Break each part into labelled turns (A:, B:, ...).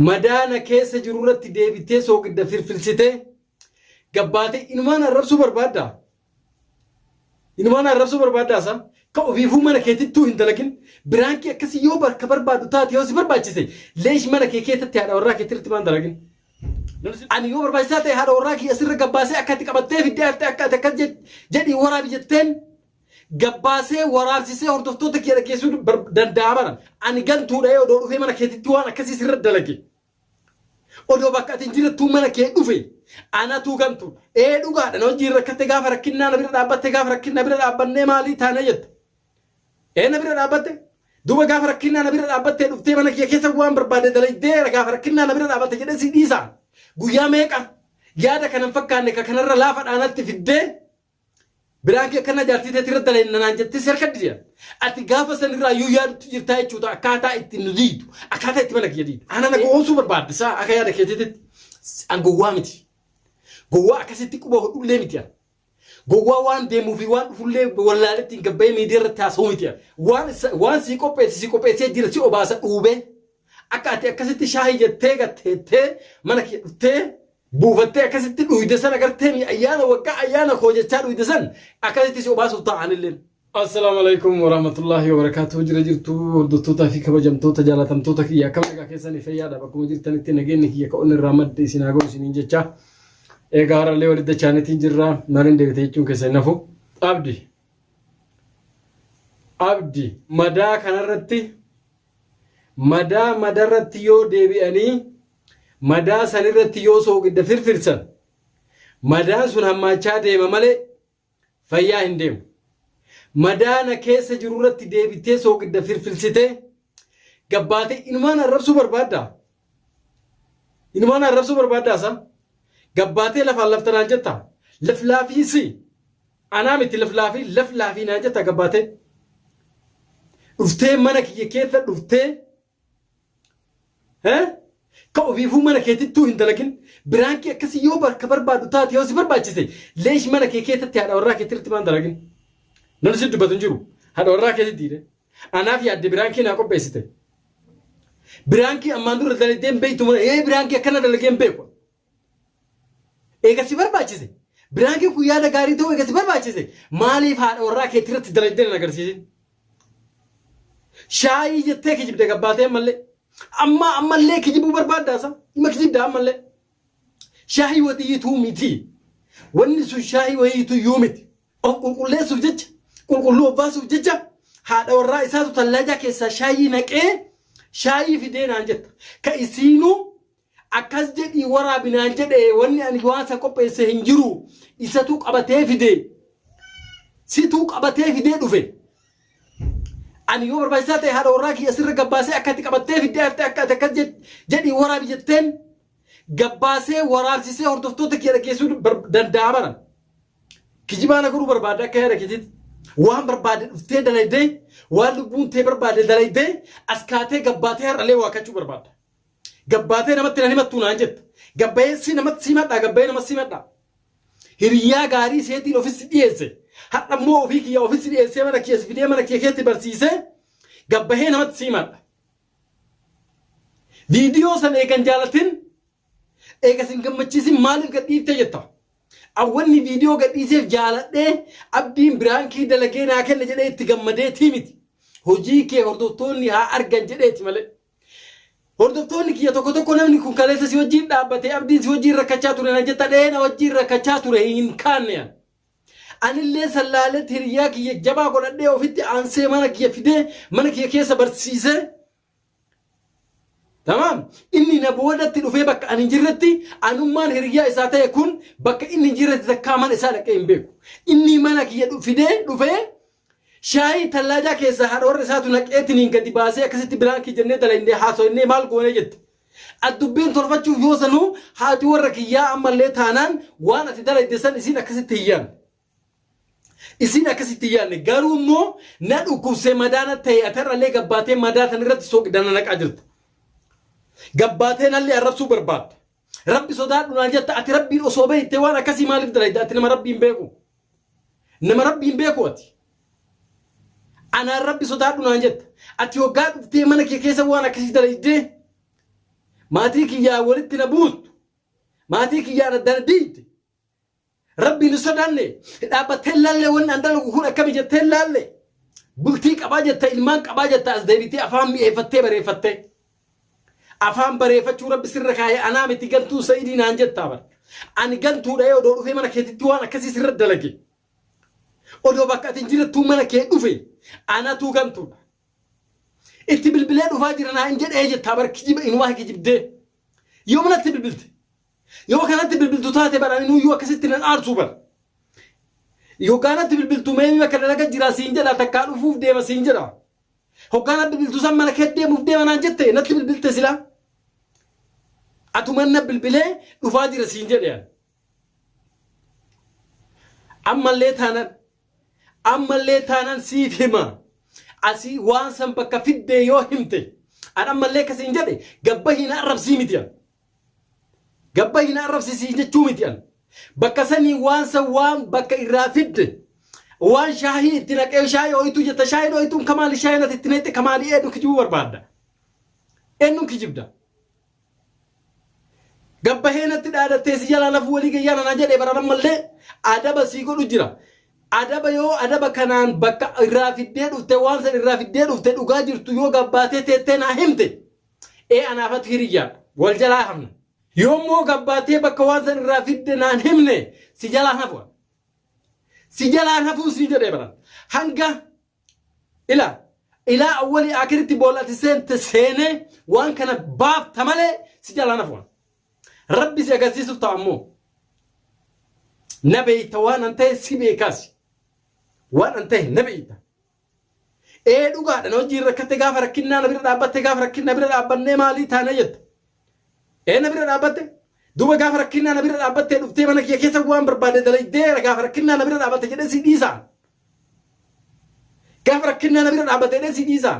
A: Madaa na keessa jiru irratti deebitee sooqidda firfirsitee gabbaatee inumaan arrabsuu barbaaddaa? Inumaan arrabsuu barbaaddaa isaa? Ka ofiifuu mana keetittuu hin dalagin biraankii akkasii yoo bakka barbaaddu taate yoo si barbaachise leesh mana kee keessatti haadha warraa keetirratti maan dalagin? Ani yoo barbaachisaa ta'e haadha warraa kiyya asirra gabbaasee akka ati qabattee fiddee akka ati akkas jedhii waraabi jetteen gabbaasee waraabsisee hordoftoota kiyya dhageessuu danda'a bara. Ani gantuudha ee odoo dhufee mana keetitti waan akkasii sirra dalage. Odoo bakka ati hin jirrettuu mana kee dhufe anatuu gantuudha. Ee dhugaadha na wajjin rakkatte gaafa rakkinnaa na bira dhaabbatte gaafa rakkinnaa bira dhaabbannee maalii taanee jetta. Ee na bira dhaabbatte duuba gaafa rakkinnaa na bira dhaabbattee dhuftee mana kiyya keessa waan barbaadde dalaydee gaafa rakkinnaa na bira dhaabbatte jedhee si dhiisa. Guyyaa meeqa yaada kana hin fakkaanne ka kanarra laafa dhaanatti fiddee Biraan kee akkana jaartii teetii irra dalayna naan jettee si harka dide. Ati gaafa san irraa iyyuu yaadutti jirtaa jechuudha akkaataa itti nu diidu akkaataa itti mana kiyya diidu. Ana na gowwoomsuu barbaadde saa akka yaada keetiitti an gowwaa miti. Gowwaa akkasitti quba hodhullee miti an. Gowwaa waan deemuu fi waan dhufullee wallaaletti hin gabbayee miidiyaa irratti haasa'uu miti an. Waan waan sii qopheesse sii qopheessee jira si obaasa dhuubee akka ati akkasitti shaahii jettee gatteettee mana kiyya dhuftee buufattee akkasitti dhuyde san agartee mi ayyaana waggaa ayyaana koo jechaa dhuyde san akkasitti si obaasuuf taa'anilleen. Assalaamu alaikum warahmatullahi wabarakatuh jira jirtu hordoftootaa fi kabajamtoota jaalatamtoota kiyya akkam nagaa keessanii fayyaadha bakkuma jirtanitti nageenyi kiyya ka'oon irraa madde isin haa ga'u isiniin jecha egaa har'allee walitti dachaaniitiin jirra maaliin deebite jechuun keessa hin hafu abdi abdi madaa kanarratti madaa madarratti yoo deebi'anii Madaa san irratti yoo sooqidda firfirsan madaan sun hammaachaa deema malee fayyaa hin deemu. Madaa na keessa jiru irratti deebitee sooqidda firfirsitee gabbaatee inumaan arrabsuu barbaaddaa? Inumaan arrabsuu barbaaddaa isaa? Gabbaatee lafaan lafta naan jettaa? Laflaafii si anaa miti laflaafii laflaafii naan jettaa gabbaatee? Dhuftee mana kiyya keessa dhuftee Ka ofiifuu mana keetittuu hin dalagin biraankii akkasii yoo bakka barbaaddu taate yoo si barbaachise leesh mana kee keessatti haadha warraa keetirratti maan dalagin. Namni si dubbatu hin jiru. Haadha warraa keetitti diide. Anaaf yaadde biraankii naa qopheessite. Biraankii ammaan dura dalagdee hin beektu mana ee biraankii akkana dalagee hin beeku. Eega si barbaachise biraankiin kun yaada gaarii ta'uu eega si barbaachise maaliif haadha warraa keetirratti dalagdee hin agarsiisin? Shaayii jettee kijibde gabbaatee ammallee. Amma ammallee kijibuu barbaaddaa isa? Ima kijibdaa ammallee. Shaayii waxiituu miti. Wanni sun shaayii wayiitu iyyuu miti. Of qulqulleessuuf jecha, qulqulluu of baasuuf jecha haadha warraa isaatu tallaajaa keessaa shaayii naqee shaayii fidee naan jetta. Ka isiinuu Akkas jedhii waraabi naan jedhe wanni ani waan san qopheesse hin jiru isatu qabatee fide situu qabatee fidee dhufe ani yoo barbaachisaa ta'e haadha warraa kiyya sirra gabbaasee akka ati qabattee fiddee arte akka ati akkas jedhii waraabi jetteen gabbaasee waraabsisee hordoftoota kiyya dhageessuu danda'a bara. Kijibaa na godhuu barbaadde akka yaada keetiitti. Waan barbaadde dhuftee dalaydee waan lubbuun tee barbaadde dalaydee as kaatee gabbaatee har'alee waakachuu barbaadda. Gabbaatee namatti nan himattuu naan jetta. Gabbayee si namatti si himadhaa gabbayee namatti si himadhaa. Hiriyaa gaarii seetiin ofis si dhiyeesse. Har'a immoo ofii kiyya ofis si dhiyeessee mana kiyya si fidee mana kiyya keetti barsiisee gabbahee namatti si himadha. Viidiyoo san eegan jaalatin eega sin gammachiisin maaliif gadhiifte jetta. Awwanni viidiyoo gadhiiseef jaaladhee abdiin biraankii dalagee naa kenne jedhee itti gammadeetii miti. Hojii kee hordoftoonni haa argan jedheeti malee. Hordoftoonni kiyya tokko tokko namni kun kaleessa si wajjin dhaabbatee abdiin si wajjin rakkachaa ture na jetta dhee na wajjin rakkachaa ture hin kaanne an. Anillee sallaaletti hiriyaa kiyya jabaa godhadhee ofitti aansee mana kiyya fidee mana kiyya keessa barsiisee Tamaam inni na boodatti dhufee bakka ani hin jirretti anummaan hiriyaa isaa ta'e kun bakka inni hin jirretti takkaa mana isaa dhaqee hin beeku. Inni mana kiyya fidee dhufee Shaayii tallaajaa keessaa haadha warra isaatu naqeetiniin gadi baasee akkasitti biraankii jennee dalaynee haasoynee maal goonee jette. At dubbiin tolfachuuf yoo sanuu haati warra kiyyaa ammallee taanaan waan ati dalayde san isiin akkasitti hin yaanne. Isiin akkasitti hin yaanne garuu immoo na dhukkubsee madaa na ta'e ati har'allee gabbaatee madaa tan irratti sooqidda na naqaa jirta. Gabbaatee nallee arrabsuu barbaadda. Rabbi sodaadhu naan jetta ati rabbiin osoo beeytee waan akkasii maaliif dalayda ati nama rabbiin beeku. Nama rabbiin beeku ati. Anaan rabbi sodaadhu naan jetta. Ati hoggaa dhuftee mana kee keessa waan akkasii dalaydee Maatii kiyyaa walitti na buustu. Maatii kiyyaan addana diigde. Rabbiin hin sodaanne dhaabbattee laallee wanni an dalagu kun akkami jettee laalle. Bultii qabaa jetta ilmaan qabaa jetta as deebitee afaan mi'eeffattee bareeffattee. Afaan bareeffachuu rabbi sirra kaa'ee anaa miti gantuu sa'idii naan jettaa bara. Ani gantuudha odoo dhufee mana keetitti waan akkasii sirra dalage. Odoo bakka ati hin jirattuu mana kee dhufe anatuu gantuudha. Itti bilbilee dhufaa jira naan jedhee jettaa bar kijiba inumaa kijibdee. Yoom natti bilbilte? Yoo kanatti bilbiltu taate bara ani nuyyuu akkasitti nan aarsuu bara. Yoggaa natti bilbiltu meemii bakka dalaga jira siin jedha takkaa dhufuuf deema siin jedha. Hoggaa natti bilbiltu san mana kee deemuuf deema naan jette natti bilbilte silaa. Atuman na bilbilee dhufaa jira siin jedhe ani. Ammallee taanan ammallee taanan siif hima. Asii waan san bakka fiddee yoo himte an ammallee akkasiin jedhe gabba hin arrabsii miti an. Gabba hin arrabsisiin jechuu miti an. Bakka sanii waan san waan bakka irraa fidde waan shaahii itti naqee shaahii ooyituu jetta shaahii ooyituun kamaali shaahii natti itti naqxe kamaali eenyu kijibuu barbaadda. Eenyuun kijibda. Gabbahee natti dhaadattee si jalaa lafuu walii gayyaa nana jedhee bara ammallee adaba sii godhu jira. Adaba yoo adaba kanaan bakka irraa fiddee dhufte waan san irraa fiddee dhufte dhugaa jirtu yoo gabbaatee teettee naa himte ee anaafatu hiriyyaadha wal jalaa hafna. Yoommoo gabbaatee bakka waan san irraa fidde naan himne si jalaa hafu. Si jalaan hafuu sii jedhee bara. Hanga Ila ilaa awwalii akiritti boolla ati seente seenee waan kana baafta malee si jalaan hafu. Rabbi si agarsiisuuf ta'a ammoo. Na beeyta waan an ta'e si beekaas. Waan an ta'e na beeyta. Ee dhugaadha na wajjin rakkatte gaafa rakkinnaa na bira dhaabbatte gaafa rakkinnaa bira dhaabbannee maalii taanee jetta. Ee na bira dhaabbatte. Duuba gaafa rakkinnaa na bira dhaabbattee dhuftee mana kiyya keessa waan barbaade dalaydee gaafa rakkinnaa na bira dhaabbatte jedhee si dhiisaa. Gaafa rakkinnaa na bira dhaabbate jedhee si dhiisaa.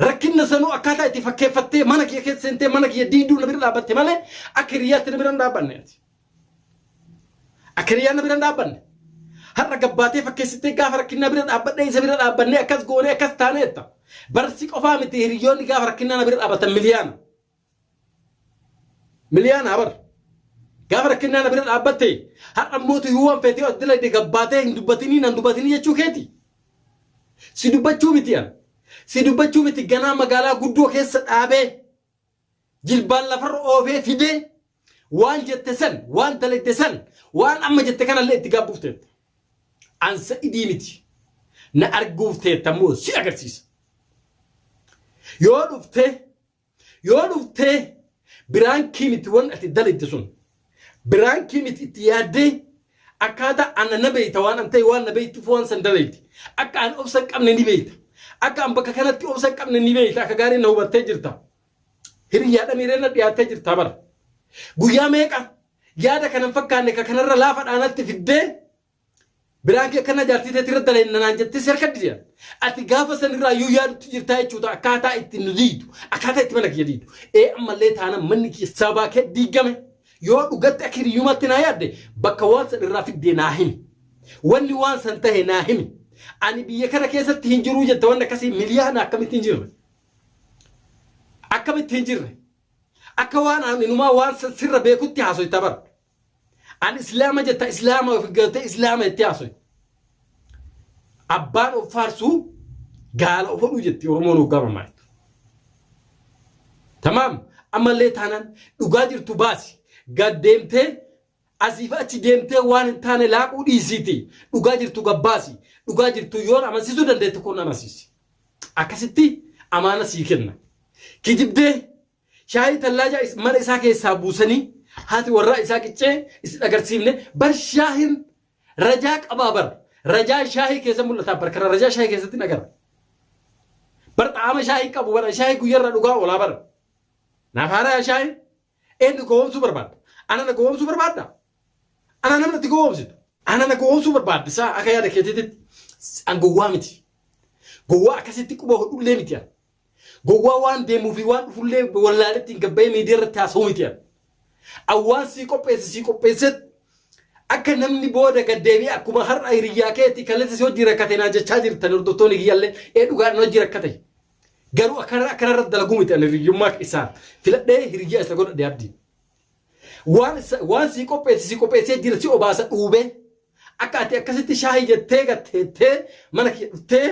A: Rakkinna sanuu akkaataa itti fakkeeffattee mana kiyya keessa seentee mana kiyya diiduu na bira dhaabbatte malee akka hiriyaatti na bira hin dhaabbanne ati. Akka hiriyaa na bira hin dhaabbanne. Har'a gabbaatee fakkeessitee gaafa rakkinnaa bira dhaabbadhee isa bira dhaabbannee akkas goonee akkas taaneetta. Barsi qofaa miti hiriyoonni gaafa rakkinnaa na bira dhaabbatan miliyaana. Miliyaana bar. Gaafa rakkinnaa na bira dhaabbatte har'a immoo tuyyuu waan feetee as dalagde gabbaatee hin dubbatinii nan dubbatinii jechuu keeti. Si dubbachuu miti an. Si dubbachuu miti ganaa magaalaa guddoo keessa dhaabee jilbaan lafarra oofee fidee waan jette san waan dalagde san waan amma jette kanallee itti gaabbuuf teetta. An sa'idii miti. Na arguuf teetta immoo si agarsiisa. Yoo dhuftee Yoo dhuftee biraankii miti waan ati dalagde sun biraankii miti itti yaaddee akkaataa ana na beeyta waan an ta'e waan na beeytuuf waan san dalagde akka an obsa hin qabne ni beeyta akka an bakka kanatti obsa hin qabne ni beeyta akka gaarii na hubattee jirta hiriyyaadha miiree na dhiyaattee jirta bara guyyaa meeqa yaada kana hin fakkaanne ka kanarra laafa dhaanatti fiddee Biraan kee akkana jaartii teetii irra dalayna naan jettee si harka dide. Ati gaafa san irraa iyyuu yaadutti jirtaa jechuudha akkaataa itti nu diidu akkaataa itti mana kiyya diidu. Ee ammallee taana manni kiyya sababaa kee diigame yoo dhugatti akka hiriyyummaatti naa yaadde bakka waan san irraa fiddee naa himi. Wanni waan san tahe naa himi. Ani biyya kana keessatti hin jiruu jette wanni akkasii miliyaana akkamitti hin jirre. Akkamitti hin jirre. Akka waan ani inumaa waan san sirra beekutti haasoyta bara. An islaama jetta islaama of galtee islaama jettee haasoyta. Abbaan of faarsuu gaala of hodhuu jetti Oromoon hoggaa mammaaktu. Tamaam ammallee taanaan dhugaa jirtu baasi gad deemtee asiif achi deemtee waan hin taane laaquu dhiisiiti dhugaa jirtu gabbaasi dhugaa jirtu yoon amansiisuu dandeette kun amansiisi. Akkasitti amaana sii kenna. Kijibdee Shaayii tallaajaa mana isaa keessaa buusanii haati warraa isaa qiccee isin agarsiifne bar shaahiin rajaa qabaa bar rajaa shaahii keessa mul'ataa bar kana rajaa shaahii keessatti hin agarra. Bar xaama shaahii qabu bar shaahii guyyarraa dhugaa oolaa bar. Naaf haaraa shaahii eenyu gowwoomsuu barbaadda? Ana na gowwoomsuu barbaadda? Ana namni itti gowwoomsitu? Ana na gowwoomsuu barbaadde saa akka yaada keetiitti an gowwaa miti. Gowwaa akkasitti quba hodhullee miti an. Gowwaa waan deemuu fi waan dhufullee wallaaletti hin gabbayee miidiyaa irratti haasa'u miti an. An waan sii qopheesse sii qopheesset akka namni booda gad deebi'ee akkuma har'a hiriyyaa keetii kaleessa si hojii rakkate naa jechaa jirtan hordoftoonni kiyyallee ee dhugaadhaan hojii rakkate. Garuu akkana akkana irratti dalaguu miti ani hiriyyummaa isaa filadhee hiriyyaa isa godhadhe abdii. Waan isa- waan sii qopheesse sii qopheessee jira si obaasa dhuubee akka ati akkasitti shaahii jettee gatteettee mana kee dhuftee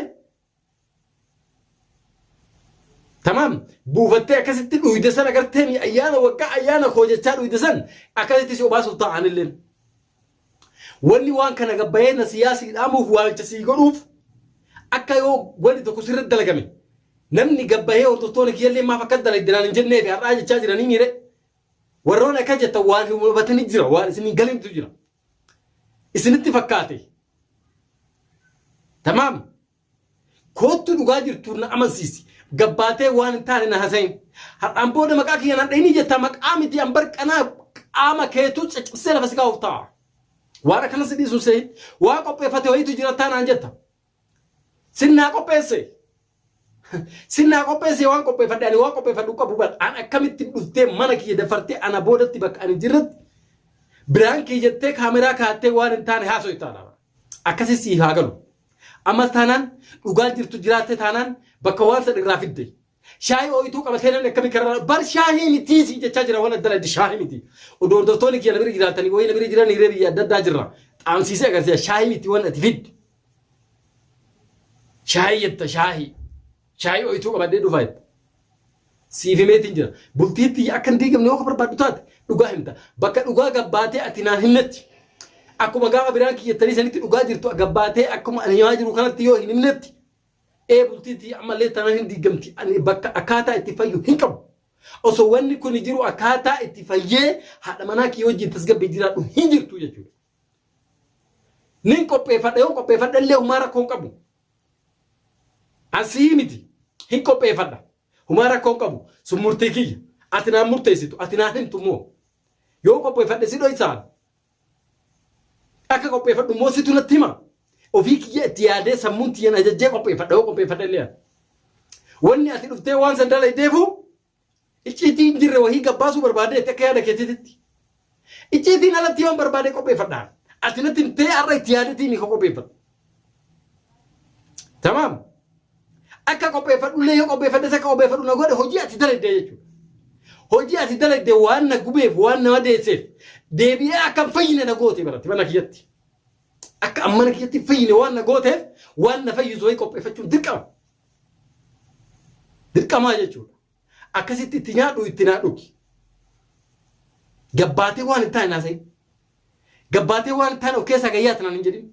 A: Tamaam buufattee akkasitti dhuyde san agartee mi ayyaana waggaa ayyaana koo jechaa dhuyde san akkasitti si obaasuuf taa'anilleen. Wanni waan kana gabbayee na siyaasii dhaamuuf waamicha sii godhuuf akka yoo wanni tokko sirratti dalagame namni gabbayee hordoftoonni kiyyallee maaf akkas dalagde naan hin jennee fi har'aa jechaa jiranii miire warroon akka jettan waan hin hubatanii jira waan isin hin galintu jira. Isinitti fakkaate. Tamaam. Koottu dhugaa jirtu na amansiisi. Gabbaatee waan hin taane na hasayin. Har'aan booda maqaa kiyya nan dhayinii jettaa maqaa miti an barqanaa qaama keetuu caccabsee lafa si kaa'uuf ta'a. Waan akkana si dhiisu seehin. Waan qopheeffate wayiitu jira taanaan jetta. Sinnaa qopheesse. Sinnaa qopheesse waan qopheeffadhe ani waan qopheeffadhu qabu bar an akkamitti dhuftee mana kiyya dafartee ana boodatti bakka ani jirratti biraan kiyya jettee kaameraa kaattee waan hin taane haasoytaadha. Akkasi siif haa galu. Ammas taanaan dhugaa jirtu jiraatte taanaan bakka waan san irraa fidde. Shaayii ooyituu qabatee namni akkamii karra bar shaayii mitii siin jechaa jira waan adda adda shaayii miti. Odoo hordoftoonni kiyya na bira jiraatanii wayii na bira jiran hiree biyya adda addaa jirra. Xaamsiisee agarsiisa shaayii miti waan ati fidde. Shaayii jetta shaayii. Shaayii ooyituu qabadhee dhufaa jetta. Siif himeetiin jira. Bultii tiyya akka hin diigamne yoo ka barbaaddu taate dhugaa himta. Bakka dhugaa gabbaatee ati naan himnetti. Akkuma gaafa biraan kiyyattanii sanitti dhugaa jirtu gabbaatee akkuma ani himaa jiru kanatti yoo hin himnetti. Ee bultii tiyya ammallee tanaan hin diigamti. Ani bakka akkaataa itti fayyu hin qabu. Osoo wanni kun jiru akkaataa itti fayyee haadha manaa kiyya wajjin tasgabbii jiraadhu hin jirtu jechuudha. Nin qopheeffadha yoo qopheeffadha illee humaa rakkoo hin qabu. Asii miti hin qopheeffadha. Humaa rakkoo hin qabu. Sun murtii kiyya. Ati naan murteessitu ati naan himtu immoo. Yoo qopheeffadhe si dhoysaan. Akka qopheeffadhu immoo situ natti hima. Ofii kiyya itti yaadee sammuun tiyyan ajajjee qopheeffadha yoo qopheeffadha illee. Wanni ati dhuftee waan san dalaydeefu icciitii hin jirre wahii gabbaasuu barbaadeetti akka yaada keetiitti. Icciitiin alatti yoon barbaade qopheeffadha. Ati natti himtee har'a itti yaadetii ni qopheeffadhu. Tamaam. Akka qopheeffadhullee yoo qopheeffadhes akka qopheeffadhu na godhe hojii ati dalagde jechuudha. Hojii ati dalagde waan na gubeef waan na madeesseef deebi'ee akka hin fayyine na goote baratti mana kiyyatti. Akka an mana kiyyatti hin fayyine waan na gooteef waan na fayyisu wayii qopheeffachuun dirqama. Dirqamaa jechuudha. Akkasitti itti nyaadhu itti naa dhugi. Gabbaatee waan hin taane naasayin. Gabbaatee waan hin taane of keessaa gayyaata naan hin jedhin.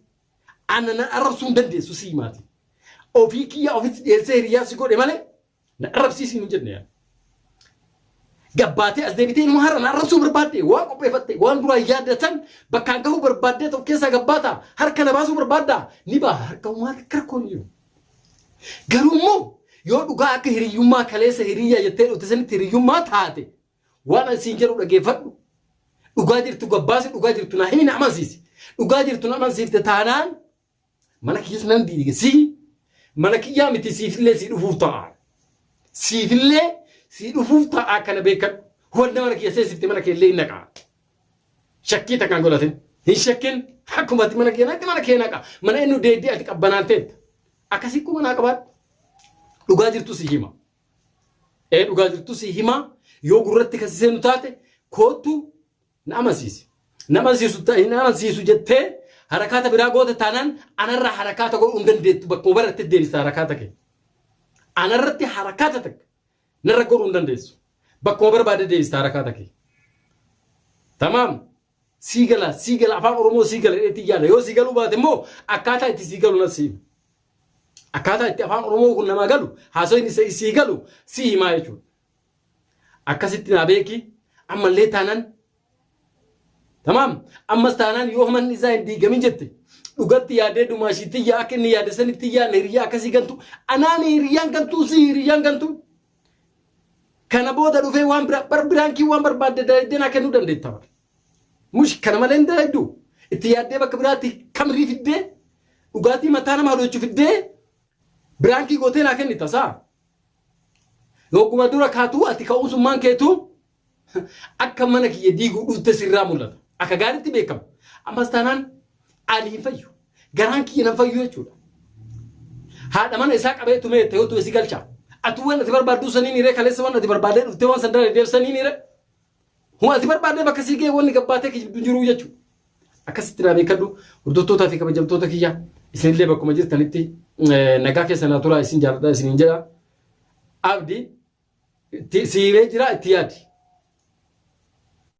A: Ana na arrabsuu hin dandeessu sii maati. Ofii kiyyaa ofitti dhiyeessee hiriyaa si godhe malee na arrabsiisiin hin jenne yaa. Gabbaatee as deebitee inuma har'a na arrabsuu barbaadde waan qopheeffatte waan duraan yaaddatan bakkaan gahuu barbaaddee of keessaa gabbaata harka na baasuu barbaadda ni baha harka homaa takka rakkoon hin jiru. Garuu immoo yoo dhugaa akka hiriyyummaa kaleessa hiriyyaa jettee dhufte sanitti hiriyyummaa taate waan ani siin jedhu dhageeffadhu. Dhugaa jirtu gabbaasi dhugaa jirtu naa himi na amansiisi. Dhugaa jirtu na amansiifte taanaan mana kiyyas nan diige si mana kiyyaa miti siifillee sii dhufuuf ta'a. Siifillee sii dhufuuf ta'a kana beekadhu. Wanna mana kiyya seensifte mana keellee hin naqaa. Shakkii takkaan godhatin. Hin shakkin akkuma ati mana kee naqxe mana kee naqa. Mana inni deeddee ati qabbanaan teetta. Akkasii kuma naa qabaadhu. Dhugaa jirtu si hima. Ee dhugaa jirtu si hima. Yoo gurratti kasi seenu taate koottu na amansiisi. Na amansiisu hin amansiisu jettee harakaata biraa goote taanaan anarraa harakaata godhuu hin dandeettu bakkuma baratte deebista harakaata kee. Anarratti harakaata takka narra godhuu hin dandeessu. Bakkuma barbaade deebista harakaata kee. Tamaam. Sii gala sii gala afaan Oromoo sii gala jedheetti yaada. Yoo sii galuu baate immoo akkaataa itti sii galu na sii hima. Akkaataa itti afaan Oromoo kun namaa galu haasawni isa sii galu sii himaa jechuudha. Akkasitti naa beeki ammallee taanaan tamaam ammas taanaan yoo manni isaa hin diigamin jette dhugatti yaadee dumaashii tiyya akka inni yaade sanitti yaadne hiriyyaa akkasii gantu anaan hiriyyaan gantuu si hiriyyaan gantuu Kana booda dhufee waan bira bar biraankii waan barbaadde dalaydee naa kennuu dandeetta bar. Mush kana malee hin dalaydu. Itti yaaddee bakka biraatti kamrii fiddee dhugaatii mataa nama hadochu fiddee biraankii gootee naa kennita saa. Yogguma dura kaatuu ati ka'uusummaan keetuu akka mana kiyya diiguu dhufte sirraa mul'ata. Akka gaariitti beekama. Ammas taanaan ani hin fayyu. Garaan kiyya nan fayyu jechuudha. Haadha mana isaa qabee tumee itti yoo tume si galcha. Ati waan ati barbaadduu saniin hiree kaleessa waan ati barbaadee dhuftee waan san daladeef saniin hiree. Huma ati barbaadee bakka sii ga'e wanni gabbaatee kijibdu hin jiru jechuudha. Akkasitti naa beekadhu hordoftootaa fi kabajamtoota kiyya isinillee bakkuma jirtanitti nagaa keessa naa turaa isin jaalladha isiniin jedha. Abdi siiree jira itti yaadi.